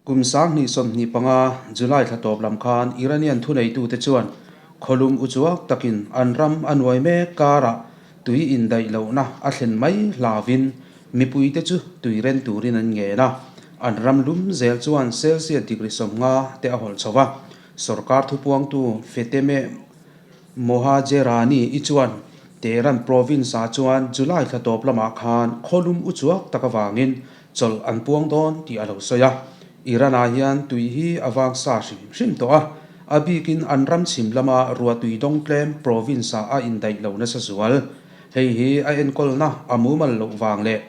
Kum 2025 July thla tawp lam khan Iranian thuneitute chuan khawlum uchuak takin an ram a nuai mek karah tui indaih lohna a thlen mai hlauvin mipuite chu tui ren turin an ngen a. An ram lum zel chuan Celsius degree 50 te a hawlh chho va. Sorkar thupuangtu Fatemeh Mohajerani i chuan Tehran province-ah chuan July thla tawp lamah khan khawlum uchuak tak avangin chawlh an puang dawn tih a lo sawi a. Iran-ah hian tui hi a vang sa hrim hrim tawh a, a bikin an ram chhim lama ruahtui dawng tlem province-ah a indaih lo nasa zual. Hei hi a enkawlna a mumal loh vang leh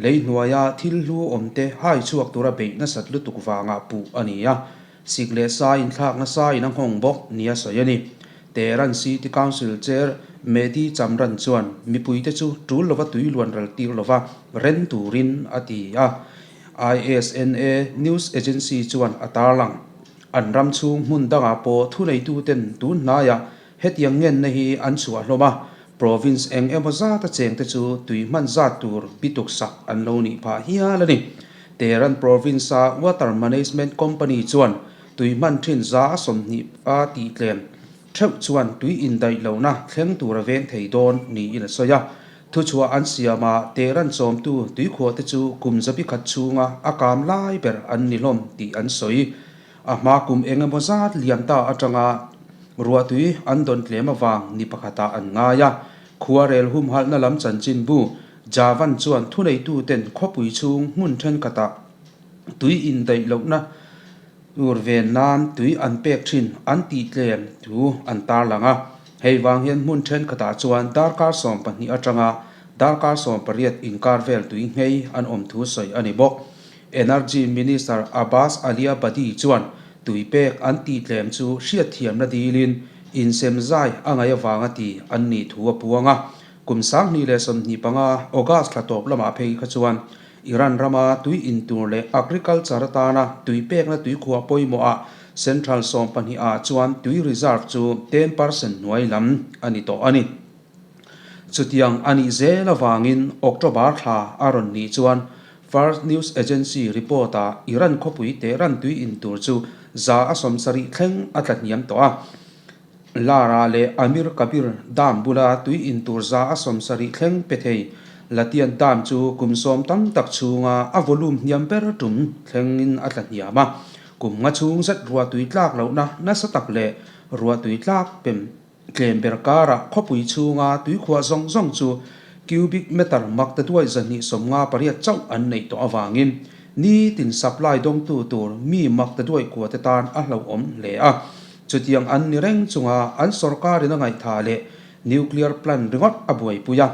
lei hnuaia thil hlu awmte hai chhuak tura beih nasat lutuk vangah puh a ni a. Sik leh sa inthlak nasa in a nghawng bawk nia sawi a ni. Tehran City Council Chair Mehdi Chamran chuan mipuite chu tul lova tui luan ral tir lova ren turin a ti a. ISNA news agency chuan a tarlang. An ram chhung hmun dangah pawh thuneituten tun hnaiah hetiang ngenna hi an chhuah hlawm a, province eng emaw zata chengte chu tui hman zat tur bituksak an lo nih phah hial a ni. Tehran province-a Water Management Company chuan tui hman thin 20% a tihtlem theuh chuan tui indaih lohna thleng tur a veng thei dawn niin a sawi a. Thuchhuah an siamah Tehran chawmtu tuikhuahte chu kum 101 chhunga a kam lai ber an ni hlawm tih an sawi. A hma kum eng emaw zat liam ta atanga ruahtui an dawn tlem avang ni pakhatah an ngai a. Khuarel humhalhna lam chanchinbu Javan chuan thuneituten khawpui chhung hmun thenkhatah tui indaih lohna tur ven nan tui an pek thin an tih tlem thu an tarlang a. Hei vang hian hmun thenkhatah chuan darkar 12 atanga darkar 18 inkar vel tui nghei an awm thu sawi a ni bawk. Energy Minister Abbas Aliabadi chuan tui pek an tih tlem chu hriatthiamna dilin insem zai a ngaih avanga ti an nih thu a puang a. Kum 2025 August thla tawp lamah phei kha chuan Iran rama tui in tur leh agriculture atana tui pekna tuikhuah pawimawhah Central 12 ah chuan tui reserve chu 10% hnuai lam a ni tawh a ni. Chutiang a nih zel avangin October thla a rawn nih chuan Fars News Agency report-ah Iran khawpui Tehran tui in tur chu 70% thleng a tla hniam tawh a. Lara leh Amir Kabir Dam bula tui in tur 70% thleng pe thei Latian Dam chu kum 10 tam tak chhunga a volume hniam ber tum thlengin a tla hniam a. Kum nga chhung zet ruah tui tlak lohna nasa tak leh ruah tui tlak pem Tlem ber karah khawpui chhunga tuikhuah zawng zawng chu cubic meter maktaduai 258 chauh an neih tawh avangin nitin supply dawngtu tur mi maktaduai kua te tan a hlauhawm hle a. Chutiang an ni reng chunga an sorkarin a ngaihthah leh nuclear plant ringawt a buaipui a.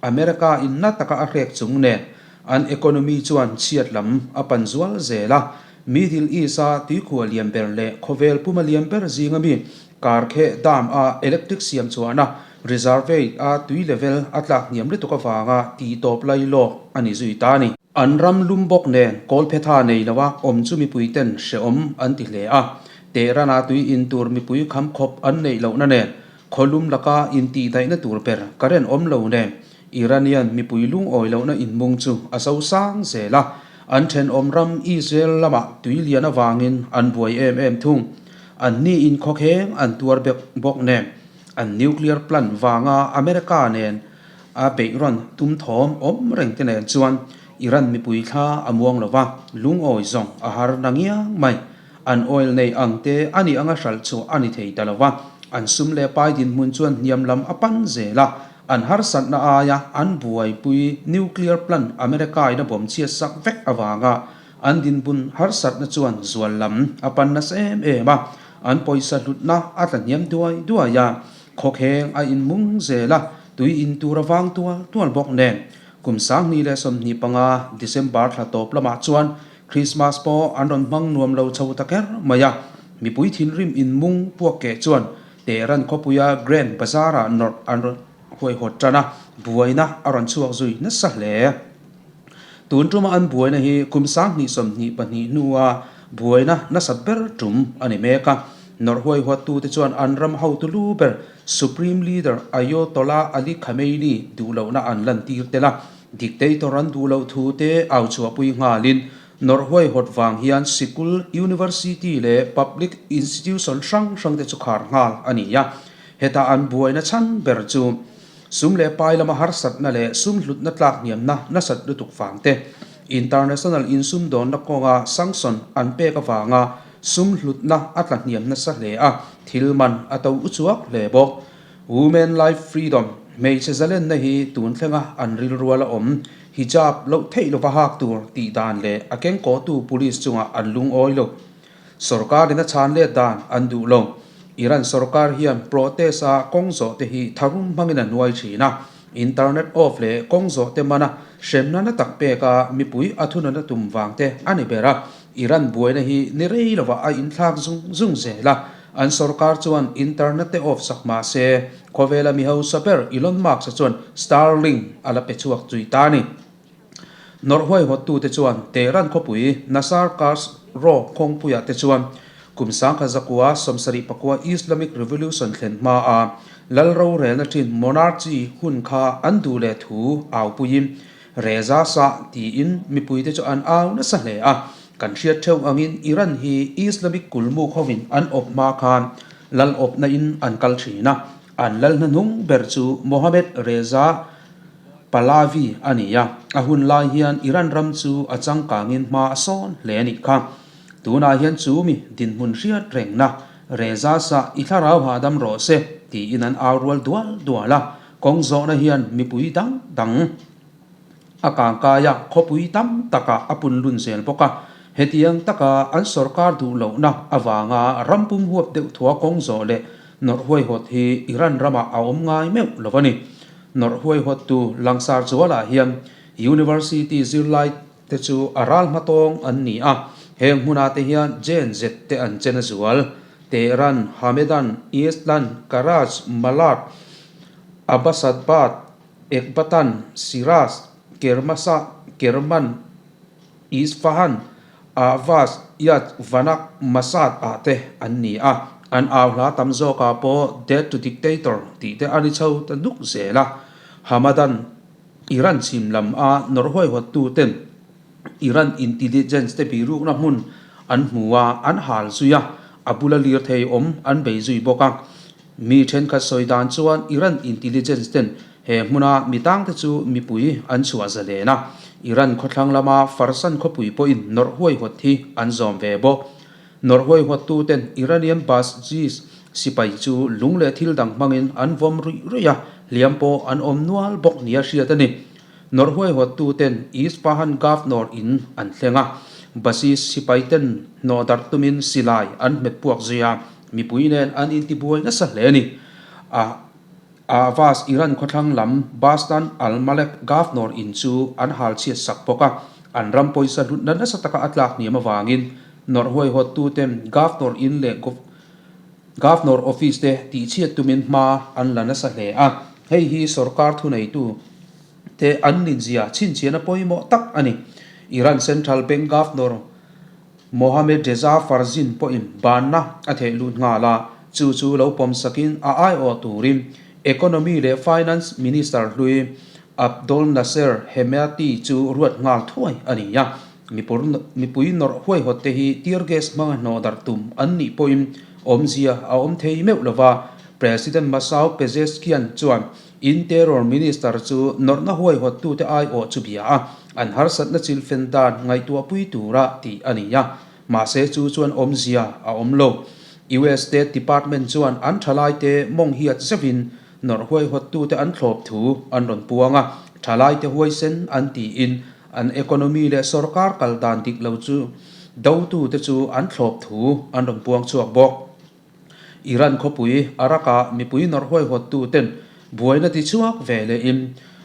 America in na taka a hrek chung nen an economy chuan chhiat lam a pan zual zel a. Middle East-a tuikhuah lian ber leh khawvel puma lian ber zinga mi Karkheh Dam a electric siam chuahna reservate a tui level a tlak hniam lutuk avanga tih tawp lai lawk a ni zui ta a ni. An ram lum bawk nen kawlphetha nei loa awm chu mipui ten hrehawm an ti hle a. Tehran-a tui in tur mipui kham khawp an neih lohna nen khawlum laka intihdaihna tur ber current awm lo nen Iranian mipui lungawi lohna inmung chu a zo sang zel a. An thenawm ram Israel lamah tui lian avangin an buai em em thung. An ni in khawkheng an tuar bek bawk nen an nuclear plant vanga America nen a beih rawn tum thawm awm reng te nen chuan Iran mipui thla a muang lo va, lungawi zawng a har na ngiang mai. An oil nei ang te a nih anga hralh chhuah a ni thei ta lo va, an sum leh pai dinhmun chuan hniam lam a pan zel a, an harsatna aia an buaipui nuclear plant America in a bawm chhiat sak vek avanga An dinhmun harsatna chuan zual lam a pan nasa em em a, an pawisa hlutna a tla hniam duai duai a, khawkheng a inmung zel a, tui in tur a vang tual tual bawk nen. Kum 2025 December thla tawp lamah chuan Christmas pawh an rawn hmang nuam lo chho ta kher mai a, mipui thinrim inmung puak keh chuan Tehran khawpuia Grand Bazaar-ah nawrh an rawn huaihawt tan a, buaina a rawn chhuak zui nasa hle. Tun tuma an buaina hi kum 2022 hnua buaina nasat ber tum a ni mek a. Nawrh huaihuattute chuan an ram hotu lu ber Supreme Leader Ayatollah Ali Khamenei duh lohna an lantir tel a, dictator an duh loh thu te au chhuahpui nghalin Nawrh huaihawt vang hian sikul, university leh public institution hrang hrangte chu khar nghal a ni a. Heta an buaina chhan ber chu sum leh pai lama harsatna leh sum hlutna tlak hniamna nasat lutuk vang te, international insumdawnna kawnga sanction an pek avanga sum hlutna a tla hniam nasa hle a, thil man a to uchuak hle bawk. Women Life Freedom, Hmeichhe zalenna hi tun thlenga an rilrual a awm, hijab loh theih lova hak tur tih dan leh a kengkawhtu police chungah an lungawi lo. Sorkarin a chhan let dan an duh lo. Iran sorkar hian protest a kawng zawh te hi tharum hmangin a hnuai thin a, internet off leh kawng zawh te mana hremna na tak pek a mipui a thunana tum vang te a ni ber a. Iran buaina hi ni rei lovah a inthlak zung zung zel a, an sorkar chuan internet te off sak mah se, khawvela mi hausa ber Elon Musk-a chuan Starlink a la pe chhuak chui ta a ni. Nawrh huaihawttute chuan Tehran khawpui Nasar Kars Row khawngpuiah te chuan kum 1979 Islamic Revolution thlen hmaa lal rorelna thin monarchy hun kha an duh leh thu aupuiin Reza Shah tiin mipuite chu an au nasa hle a. Kan hriat theuh angin Iran hi Islamic kulmuk hovin an awp hma khan lal awpna in an kal thin a, an lal hnahnung ber chu Mohammed Reza Pahlavi a ni a, a hun lai hian Iran ram chu a changkangin hma a sawn hle a nih kha. Tunah hian chu mi dinhmun hriat rengna Reza Shah i thlarau hahdam rawh se tiin an au rual dual dual a, kawng zawhna hian mipui dang dang a kangkai a, khawpui tam takah a pun lun zel bawk a. Hetiang taka an sorkar duh lohna avanga ram pum huap deuh thua kawng zawh leh nawrh huaihawt hi Iran ramah a awm ngai meuh lo a ni. Nawrh huaihawttu langsar zualah hian University zirlai te chu a ral hmatawng an ni a, heng hmunah te hian Gen Z te an chen a zual. Tehran, Hamedan, Eastland, Karaj, Malard, Abbasabad, Ekbatan, Shiraz, Kermanshah, Kerman, Isfahan, Ahvaz, Yazd, Vanak, Mashhad ah te an ni a. An au hla tam zawkah pawh Death to Dictator tih te a ni chho ta nuk zel a. Hamadan, Iran chhim lam a nawrh huaihawttu ten Iran intelligence te birukna hmun an hmu a, an hal zui a, a bula lirthei awm an bei zui bawk a. Mi thenkhat sawi dan chuan Iran intelligence ten he hmuna mi tangte chu mipui an chhuah zalen a, Iran khawthlang lama Farsan khawpui pawhin nawrh huaihawt hi an zawm ve bawk. Nawrh huaihawttu ten Iranian Basjis sipai chu lung leh thil dang hmangin an vawm ruih ruih a, hliam pawh an awm nual bawk nia hriat a ni. Nawrh huaihawttu ten Isfahan Governor in an thleng a, Basij sipai ten hnawh darh tumin silai an hmet puak zui a, Mipui nen an intibuai nasa hle a ni. A Ahvaz Iran khawthlang lam Bastan al-Malek Governor in chu an hal chhiat sak bawk a, an ram pawisa hlutna nasa taka a tlak hniam avangin nawrh huaihawttuten Governor in leh Governor office te tihchhiat tumin hma an la nasa hle a, hei hi sorkar thuneitu te an ninzia chhinchhiahna pawimawh tak a ni. Iran Central Bank Governor Mohammad Reza Farzin pawhin banna a theh lut nghal a, chu chu lo pawm sakin a aiawh turin Economy leh Finance Minister hlui Abdolnaser Hemmati chu ruat nghal thuai a ni a. Mipui nawrh huaihawt te hi tear gas hmanga hnawh darh tum an nih pawhin awmzia a awm thei meuh lova, President Masoud Pezeshkian chuan Interior Minister chu nawrhna huaihawttute aiawh chu bia a, an harsatna chilfen dan ngaihtuahpui tura tih a ni a, mahse chu chuan awmzia a awm lo. US State Department chuan an thalaite mawng hiat zeuhin nawrh huaihawttute an thlawp thu an rawn puang a, thalaite huaisen an tiin an economy leh sorkar kal dan dik lo chu dotute chu an thlawp thu an rawn puang chhuak bawk. Iran khawpui Arak-ah mipui nawrh huaihawttu ten buaina ti chhuak ve lehin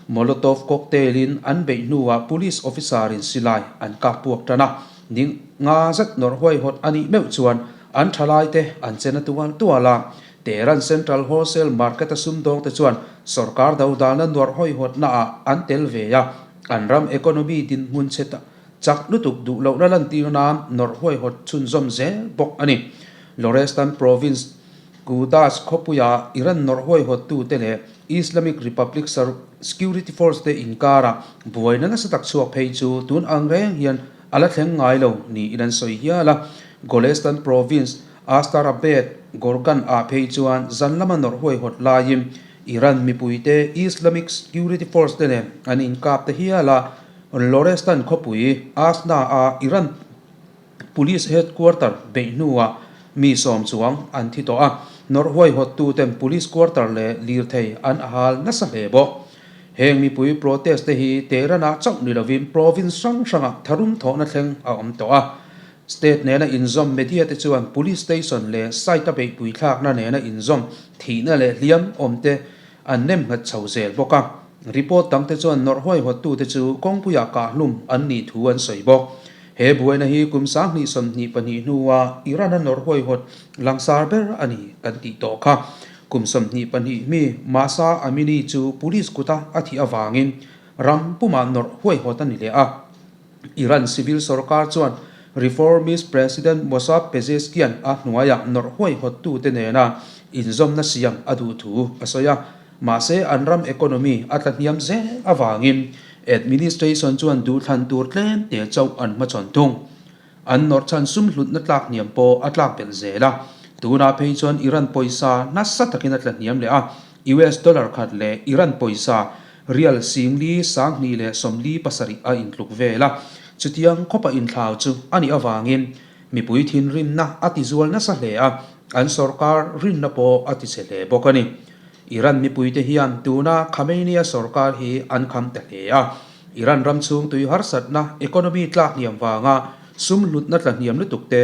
Molotov cocktail-in an beih hnuah police officer-in silai an kap puak tan a, ni nga zet nawrh huaihawt a nih meuh chuan an thalaite an che na tual tual a. Tehran Central Wholesale Market-a sumdawngte chuan sorkar dodalna nuarh hawihawtnaah an tel ve a, an ram economy dinhmun chhe Chak lutuk duh lohna lantir nan nawrh huaihawt chhunzawm zel bawk a ni. Lorestan Province Qudas khawpuia Iran nawrh huaihawttute leh Islamic Republic Security Force te inkara buaina nasa tak chhuak phei chu tun ang reng hian a la thleng ngai lo niin an sawi hial a. Golestan province Astarabad, Gorgan ah phei chuan zan lama nawrh huaihawt laiin Iran mipuite Islamic Security Force te nen an inkap ta hial a. Lorestan khawpui Asna a Iran Police headquarter beih hnuah mi sawm chuang an thi tawh a, nawrh huaihawttuten police quarter leh lirthei an hal nasa hle bawk. Heng mipui protest te hi Tehran-ah chauh ni lovin province hrang hrangah tharum thawhna thleng a awm tawh a. State nena inzawm media te chuan police station leh site-a beihpui thlakna nena inzawm thihna leh hliam awm te an nem nghat chho zel bawk a. Report dangte chuan nawrh huaihawttute chu kawngpuiah kahhlum an nih thu an sawi bawk. He buaina hi kum 2022 hnua Iran-a nawrh huaihawt langsar ber a ni kan tih tawh kha. Kum 22 mi Mahsa Amini chu police kuta a thih avangin ram pumah nawrh huaihawt a ni leh a. Iran civil sorkar chuan reformist President Mossad Pezeshkian a hnuaiah nawrh huaihawttute nena inzawmna siam a duh thu a sawi a. Mahse, an ram economy a tlahniam zel avangin administration chuan duhthlan tur tlem te chauh an hmachhawn thung. An nawrh chhan sum hlutna tlak hniam pawh a tlak belh zel a. Tunah phei chuan Iran pawisa nasa takin a tlahniam leh a, US dollar khat leh Iran pawisa rial singli 2027 a intluk vel a. Chutiang khawpa inthlau chu a nih avangin mipui thinrimna a tizual nasa hle a, an sorkar rinna pawh a tichhe hle bawk a ni. Iran mipuite hian tuna Khamenei-a sorkar hi an kham ta hle a. Iran ram chhung tui harsatna, economy tlak hniam vanga sum hlutna tla hniam lutuk te,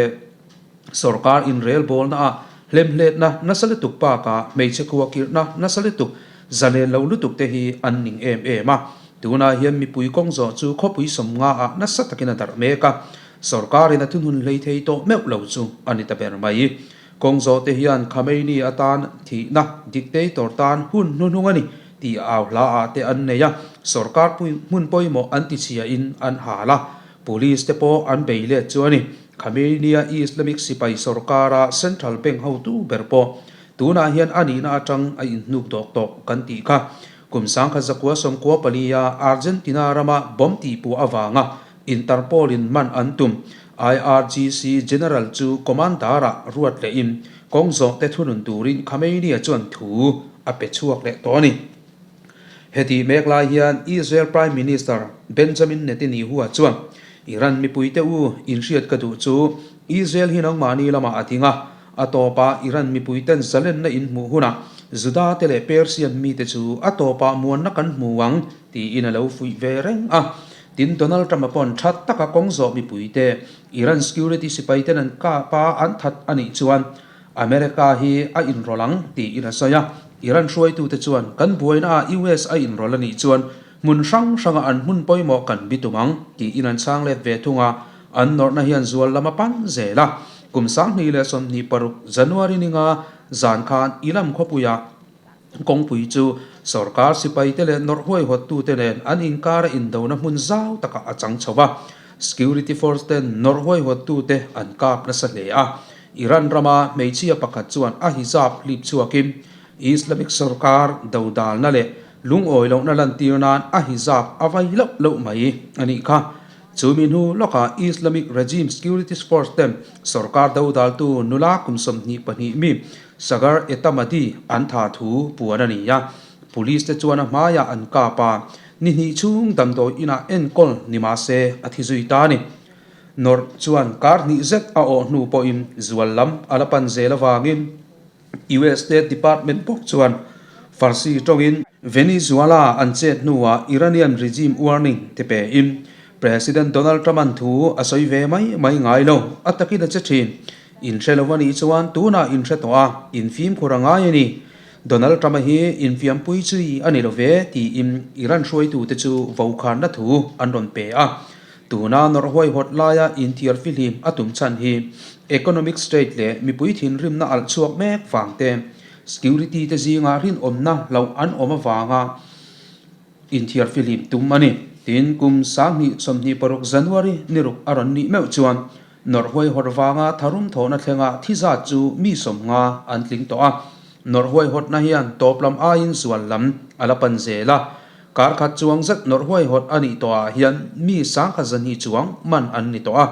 sorkar inrelbawlnaah hlemhletna nasa lutuk bakah hmeichhe khuahkirhna nasa lutuk, zalen lo lutuk te hi an ning em em a. Tunah hian mipui kawng zawh chu khawpui sawmngaah nasa takin a darh mek a, sorkarin a thunun hlei thei tawh meuh lo chu a ni ta ber mai. Kawng zawhte hian Khamenei atan thihna dictator tan hun hnuhnung a ni tih au hla ah te an nei a, sorkar hmun pawimawh an tichhiain an hal a, police te pawh an bei let chu a ni. Khamenei-a Islamic sipai sorkara central bank hotu ber pawh tunah hian a nihna atang a inhnuk dawk tawh kan tih kha. Kum 1994 a Argentina rama bomb tihpuah avanga Interpol-in man an tum. IRGC General chu Commander-ah ruat lehin kawng zawhte thunun turin Khamenei-a chuan thu a pe chhuak leh tawh a ni. Hetih mek lai hian Israel Prime Minister Benjamin Netanyahu-a chuan Iran mipuite u inhriat ka duh chu Israel hi nangmahni lamah a ding a, a tawpah Iran mipuiten zalenna in hmuh hunah Juda-te leh Persian mite chu a tawpah muanna kan hmu ang tiin a lo fuih ve reng a. Tin, Donald Trump-a pawn tha taka kawng zawh mipuite Iran security sipaiten an kap a, an that a nih chuan America hi a inrawlh ang tiin a sawi a. Iran hruaitute chuan kan buaina ah US a inrawlh a nih chuan hmun hrang hranga an hmun pawimawh kan bitum ang tiin an chhang let ve thung a, an nawrhna hian zual lam a pan zel a. Kum 2026 January ninga zan khan Ilam khawpuiah Kawngpui chu sorkar sipaite leh nawrh huaihawttute nen an inkara indona hmun zau takah a chang chho a, security force ten nawrh huaihawttute an kap nasa hle a. Iran rama hmeichhia pakhat chuan a hijab hlip chhuakin Islamic sorkar dodalna leh lungawi lohna lantir nan a hijab a vai loh loh mai a nih kha. Chumi hnu lawkah Islamic regime security force ten sorkar dodaltu nula kum 22 mi Sagar Etamadi an tha thu puan a ni a, police te chuan a hmaiah an kap a, ni hnih chhung damdawi inah enkawl ni mah se a thi zui ta a ni. Nawrh chuan kar hnih zet a awh hnu pawhin zual lam a la pan zel avangin US State Department bawk chuan Farsi tawngin Venezuela an chet hnuah Iranian regime warning te pein President Donald Trump-a'n thu a sawi ve mai mai ngai lo, a takin a che thin. In hre lo a nih chuan tunah in hre tawh a, in fimkhur a ngai a ni. Donald Trump-a hi infiampui chui a ni lo ve tiin Iran hruaitute chu vokhanna thu an rawn pe a. Tuna nawrh huaihawt laia inthiar fihlim a tum chhan hi economic state leh mipui thinrimna alh chhuak mek vang te, security te zinga rinawmna hlauh an awm avanga Inthiar fihlim tum a ni. Tin, kum 2026 January ni ruk a rawn nih meuh chuan nawrh huaihawt vanga tharum thawhna thlenga thi zat chu mi 50 an tling tawh a. Nawrh huaihawtna hian tawp lam aiin zual lam a la pan zel a. Kar khat chuang zet nawrh huaihawt a nih tawhah hian mi sangkhat zahnih chuang man an ni tawh a.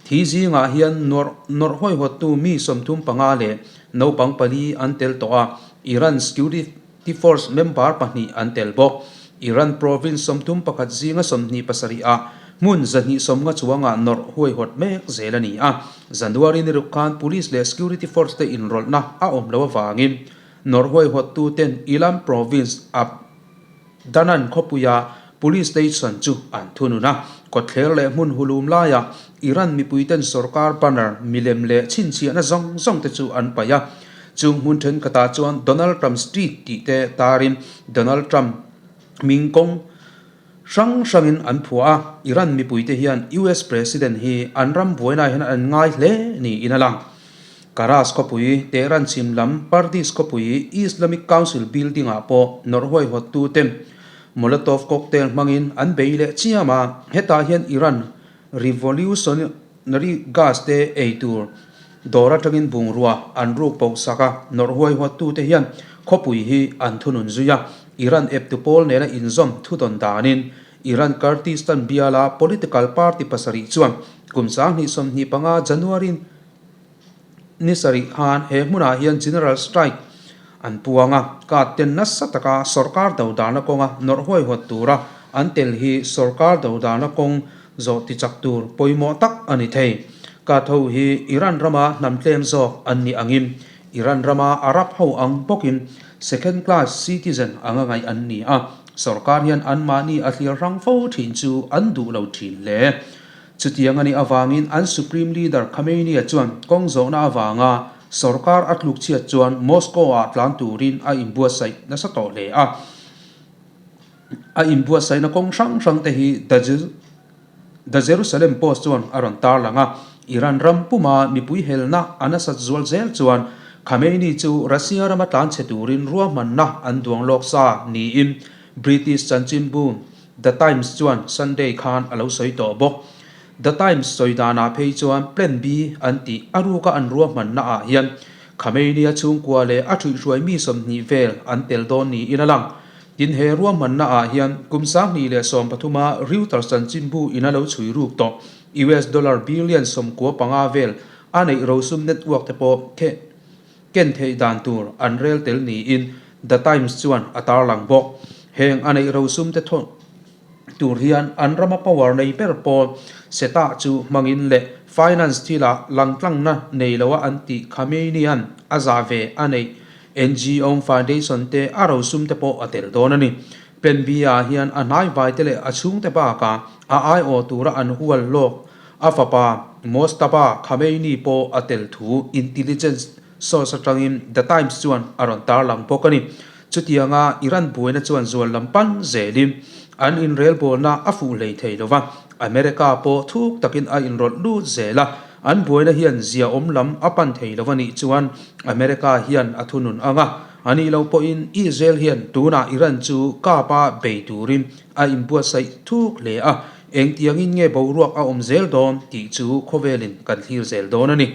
Thi zingah hian nawrh huaihawttu mi 35 leh naupang pali an tel tawh a, Iran Security Force member pahnih an tel bawk. Iran province 31 zinga 27 ah hmun 250 chuangah nawrh huaihawt mek zel a ni a. January ni ruk khan Police leh Security Force te inrawlhna a awm loh avangin Nawrh huaihawttu ten Ilam Province a Danan khawpuia Police Station chu an thunun a. Kawtthler leh hmun hulum laia Iran mipui ten sorkar banner, milem leh chhinchhiahna zawng zawng te chu an paih a. Chung hmun thenkhatah chuan Donald Trump Street tih te tarin Donald Trump hming kawng hrang hrangin an phuah a. Iran mipui te hian US President hi an ram buainaah hian an ngai hle niin a lang. Karas khawpui, Tehran chhim lam Pardis khawpui Islamic Council building ah pawh nawrh huaihawttu te Molotov cocktail hmangin an bei leh chiam a, hetah hian Iran Revolutionary Guards te ei tur dawr atangin bungrua an ruk poh sak a, nawrh huaihawttu te hian khawpui hi an thunun zui a, Iran eptu pawl nena inzawm thudawn danin Iran Kurdistan biala political party pasarih chuan kum 2025 January Ni sarih khan he hmunah hian General Strike an puang a, card ten nasa taka sorkar dodalna kawnga nawrh huaihawt tura an tel hi sorkar dodalna kawng zawh tichak tur pawimawh tak a ni thei. Card ho hi Iran rama hnam tlem zawk an nih angin Iran rama Arab ho ang bawkin second class citizen anga ngaih an ni a, sorkar hian anmahni a thlir hrang fo thin chu an duh lo thin hle. Chutiang a nih avangin an Supreme Leader Khamenei-a chuan kawng zawhna avanga sorkar a tluk chhiat chuan Moscow-ah tlan turin a inbuatsaih nasa tawh hle a. A inbuatsaihna kawng hrang hrang te hi The Jerusalem Post chuan a rawn tarlang a. Iran ram puma mipui helna a nasat zual zel chuan Khamenei chu Russia rama tlan chhe turin ruahmanna an duang lawk sa niin British chanchinbu The Times chuan Sunday khan a lo sawi tawh bawk. The Times sawi danah phei chuan Plan B an tih a ruka an ruahmanna ah hian Khamenei-a chhungkua leh a ṭhuihhruai mi 20 vel an tel dawn niin a lang. Tin he ruahmanna ah hian kum 2013 a Reuters chanchinbu in a lo chhui ruk tawh US dollar billion 95 vel a neih rosum network te pawh ken theih dan tur an rel tel niin The Times chuan a tarlang bawk. Heng a neih rosum te thawn tur hian an rama power nei ber pawl Setah chu hmangin leh finance thilah langtlangna nei loa an tih Khamenei-a'n a zah ve a neih NGO Foundation te a rosum te pawh a tel dawn a ni. Plan B-ah hian a hnaivai te leh a chhungte bakah a aiawh tura an hual lawk A fapa Mojtaba Khamenei pawh a tel thu intelligence source atangin The Times chuan a rawn tarlang bawk a ni. Chutianga Iran buaina chuan zual lam pan zelin an inrelbawlna a fuh hlei thei lo va, America pawh thuk takin a inrawlh lut zel a, an buaina hian ziaawm lam a pan thei lo a nih chuan America hian a thunun ang a, a nih loh pawhin Israel hian tunah Iran chu kapa bei turin a inbuatsaih thuk hle a, Engtiangin nge boruak a awm zel dawn tih chu khawvelin kan thlir zel dawn a ni.